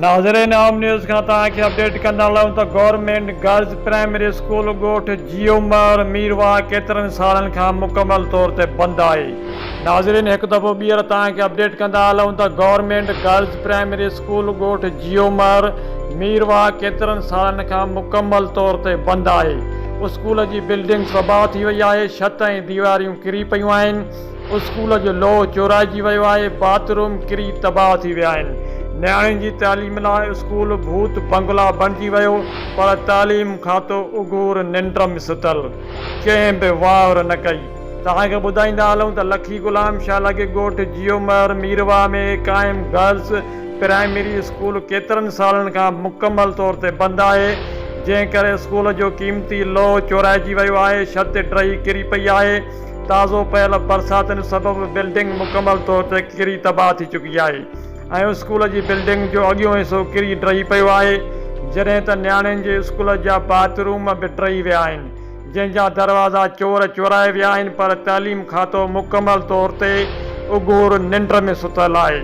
ناظرين عام نيوز کان توهان کي اپڊيٽ ڪندا هلون ته گورنمينٽ گرلز پرائمري اسڪول ڳوٺ جيو مهر ميرواهه ڪيترن سالن کان مڪمل طور تي بند آهي ناظرين هڪ دفعو ٻيهر توهان کي اپڊيٽ ڪندا هلون ته گورنمينٽ گرلز پرائمري اسڪول ڳوٺ جيو مهر ميرواهه ڪيترن سالن کان مڪمل طور تي بند آهي اسڪول جي بلڊنگ تباهه ٿي وئي آهي ڇت ۽ ديواريون ڪري پيون آهن اسڪول جو لوهه چورائجي ويو آهي، باٿ روم ڪري تباهه ٿي ويا آهن، نياڻين جي تعليم لاء اسڪول ڀوت بنگلا بڻجي ويو پر تعليم کاتو اگهور ننڊ ۾ ستل، ڪنهن به واهر نه ڪئي. توهان کي ٻڌائيندا هلون ته لکي غلام شاهه لڳ ڳوٺ جيو مهر ميرواهه ۾ قائم گرلز پرائمري اسڪول ڪيترن سالن کان مڪمل طور تي بند آهي، جنهن ڪري اسڪول جو قيمتي لوهه چورائجي ويو آهي، ڇت ڊهي ڪري پئي آهي. تازو پيل برساتن سبب بلڊنگ مڪمل طور تي ڪري تباهه ٿي چڪي آهي ۽ اسڪول جي بلڊنگ جو اڳيون حصو ڪري ڊهي پيو آهي جڏهن ته نياڻين جي اسڪول جا باٿ روم به ڊهي ويا آهن جنهن جا دروازا چور چورائي ويا آهن پر تعليم کاتو مڪمل طور تي اگهور ننڊ ۾ ستل آهي.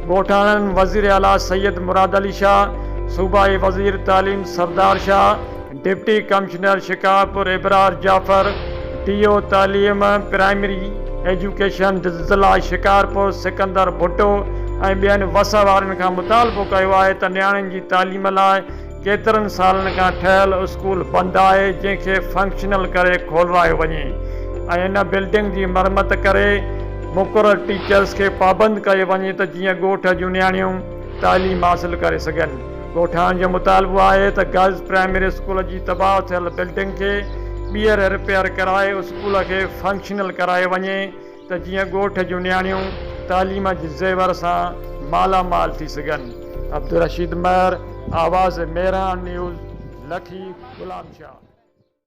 ڳوٺاڻن وزيراعليٰ سيد مراد علي شاهه، صوبائي وزير تعليم Sardar Shah, deputy commissioner Shikarpur Ibrar Jafar, D O تعليم پرائمري ايجوڪيشن ضلع شڪارپور سڪندر ڀٽو ۽ ٻين وس وارن کان مطالبو ڪيو آهي ته نياڻين جي تعليم لاء ڪيترن سالن کان ٺهيل اسڪول بند آهي جنهن کي فنڪشنل ڪري کولرايو وڃي ۽ ان بلڊنگ جي مرمت ڪري مقرر ٽيچرز کي پابند ڪيو وڃي ته جيئن ڳوٺ جون نياڻيون تعليم حاصل ڪري سگهن. ڳوٺاڻن جو مطالبو آهي ته گرلز پرائمري اسڪول جي تباهه ٿيل بلڊنگ کي ٻيهر رپيئر ڪرائي اسڪول کي فنڪشنل ڪرايو وڃي ته جيئن ڳوٺ جون نياڻيون تعليم جي زيور سان مالا مال ٿي سگهن. عبدالرشيد مهر، آواز مهراڻ نيوز، لکي غلام شاهه.